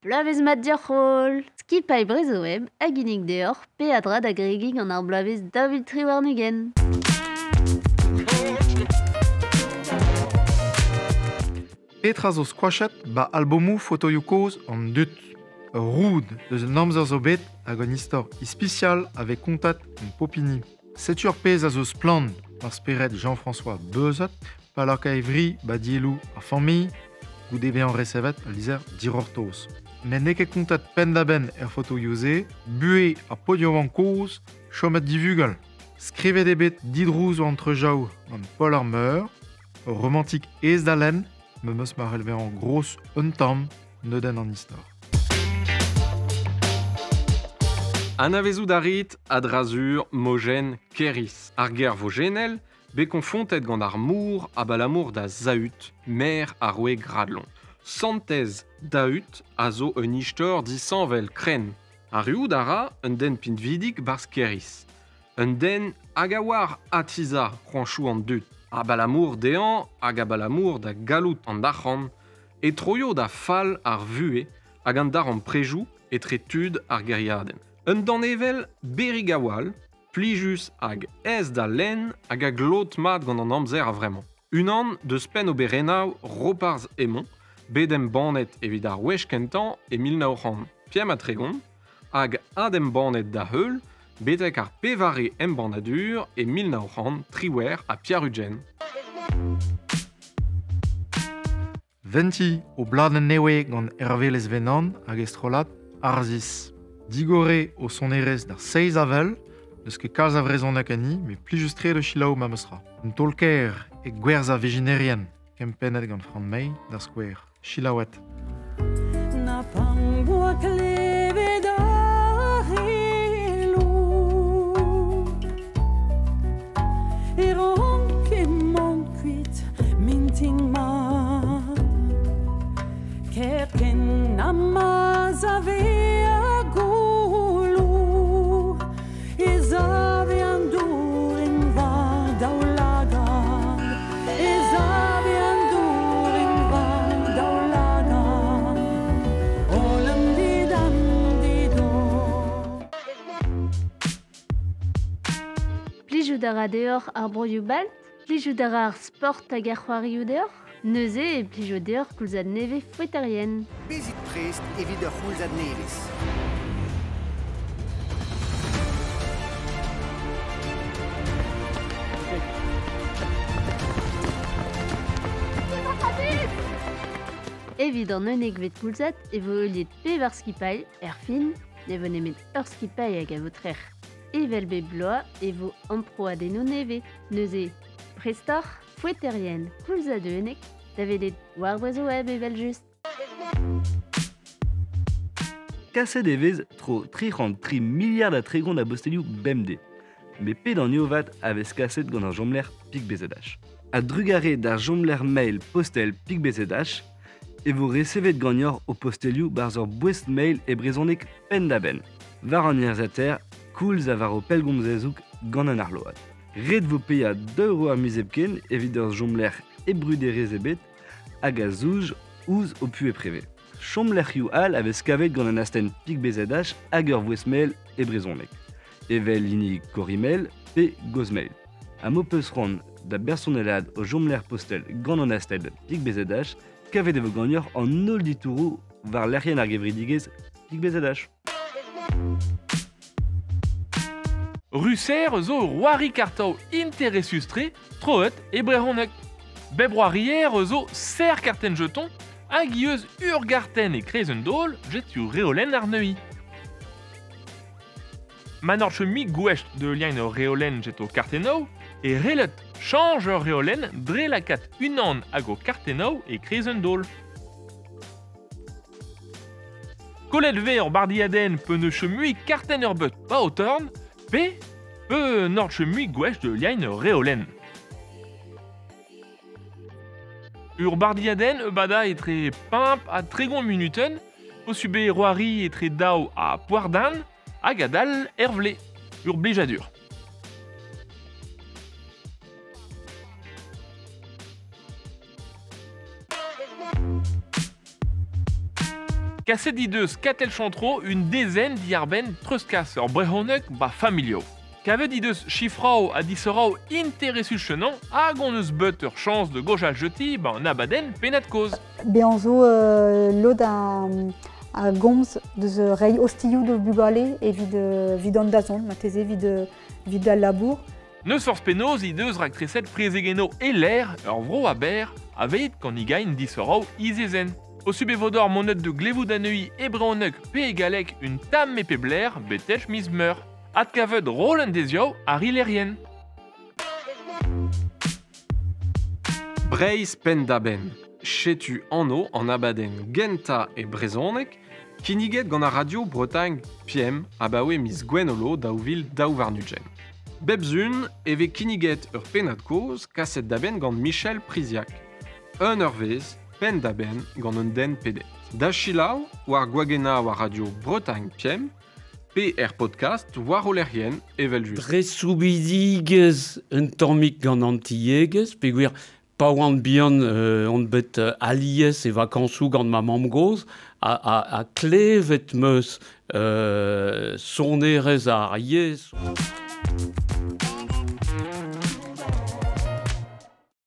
Bloavezh mat deoc'h holl! Skipailh Brezhoweb a ginnig deoc'h peadra da gregiñ gant ar bloavezh 2023. Petra zo skoachet 'ba albomoù fotoioù kozh an dud? Ur roud deus un amzer zo bet hag un istor ispisial a vez kontet gant pop hini. Setu ar pezh a zo splann war spered Jean-François Beuzet pa laka e vri 'ba dielloù ar familh goude bezañ resevet ul lizher dic'hortoz. Met n'eo ket kontet penn-da-benn er fotoioù-se, buhez ar paotr yaouank kozh chomet divugel. Skrivet eo bet didrouz war an treujaoù gant Paul ar Meur, ur romantik aes da lenn, memes ma c'hell bezañ gros un tamm neudenn an istor. Anavezout a rit, a-dra-sur, mojenn Kêr-Iz. Ar ger vojennel, bet konfontet gant ar mor abalamour da Zaüt, maer ar roue Gradlon. Santez Daüt a zo un istor disheñvel krenn. Arruout a ra un den pinvidik barzh Kêr-Iz. Un den hag a oar atizañ c'hoantoù an dud. Abalamour dezhañ hag abalamour da galloud an arc'hant e troio da fall ar vuhez hag an darempredoù etre tud ar gêriadenn. Un danevell berrig a-walc'h, plijus hag aes da lenn hag a glot mat gant an amzer a-vremañ. Unan deus penn-oberennoù Roparz Hemon, bet embannet evit ar wech kentañ e 1935 hag adembannet da-heul betek ar pevare embannadur e 1998. Venti o bladenn nevez gant Hervé Lesvenan hag e strollad Arzhis. Digor eo o sonerezh d'ar seizh avel, n'eus ket kalz a vrezhoneg enni, met plijus-tre da selaou memes tra. Un taol-kaer e gwerzh ar vezhinerien, kempennet gant Fran May da skouer. Selaouet. Na p'am boa klevet ar c'heloù e ranke mont kuit mintin mat kerkent ha ma save ar gouloù e save an dour en va daoulagad e save an dour en va daoulagad holl an didam dido. Plijout a ra deoc'h ar broioù balt? Plijout a ra ar sport hag ar c'hoarioù deoc'h? Neuze e plijo deoc'h koulzad nevez foeterien. Bezit prest evit ur c'houlzad nevez. Evit an unnekvet koulzad e vo heuliet pevar skipailh, erfin, ne vo nemet ur skipailh hag a vo trec'h. Evel bep bloaz e vo amprouadennoù nevez. Neuze, prest oc'h, foeterien koulz ha 11, da welet war Brezhoweb evel-just. Kaset e vez tro 303 miliard ha 30 a bostelioù bemdez. Met pet an vat a vez kaset gant ar chomlec'h PicBZH. A-drugarez d'ar chomlec'h mail postel PicBZH e vo resevet ganeoc'h ho postelioù barzh ur boest-mail e brezhoneg penn-da-benn, war an urzhiataer koulz ha war ho pellgomzezoù gant an arload. Ret vo paeañ 2 euro ar miz hepken evit ur chomlec'h hep bruderezh ebet hag a zouj ouzh ho puhez prevez. Chomlec'hioù all a vez kavet gant an astenn PicBZH hag ur voest-mail e brezhoneg, evel hini Corimel pe Gozmail. Ha m'ho peus c'hoant da bersonelaat ho chomlec'h postel gant an astenn PicBZH, kavet e vo ganeoc'h an holl ditouroù war lec'hienn ar gevredigezh PicBZH. Ruser zo ur c'hoari kartoù interesus-tre troet e brezhoneg. Bep c'hoarier zo serr kartenn jeton hag ivez ur gartenn e-kreiz un daol get ur reolenn àr-neuiñ. Ma n'oc'h mui gouest da heuliañ ur reolenn get ho kartennoù e c'hellet chañj ur reolenn dre lakaat unan ag ho kartennoù e-kreiz un daol. Kollet 'vez ur bardiadenn pe ne chom mui kartenn ur beut pa ho torn pe pe n'oc'h chom mui gwech da heuliañ ur reolenn. Ur bardiadenn e bada etre pemp ha 30 munutenn, posubl eo c'hoari etre daou ha poardan hag adal er vlez. Ur blijadur. Kaset di deus Katell Chantreau un dezen diarbenn treuzkas ur brezhoneg ba familio. Kavet di deus chifrao ha disorao interesus chenan hag on eus bet ur chañs de gojal jeti ba an abadenn pennad kozh. Bezañ zo lod a gomz deus reiñ ostilhoù da bugale evit evit an dazont, marteze evit evit al labour. N'eus forzh penaos he deus raktreset prezegenno e-lec'h ur vro a-berr aveit gant igain disorao izezen. O subevodor monet de glevout anezhi e brezhoneg pe e galleg un tamm e pep lec'h betek miz meur. Adkavet roll an dezioù ar rilerien. Breizh penn-da-benn. Setu anv an abadenn gentañ e brezhoneg kinniget gant ar radio Bretagne Piem abaoe miz Gwenholo 2022. Bep sun e vez kinniget ur pennad-kozh kaset da benn gant Michel Priziac. Un eurvezh penn-da-benn gant un den pedet. Da selaou war gwagennañ war radio Bretagne Piem pe er podcast war o lec'hienn evel-just. Dre soubidigezh un tammig gant an tiegezh, peogwir pa oan bihan on bet alies e vakañsoù gant ma mamm-gozh ha klevet 'm eus sonerezh ar yezh.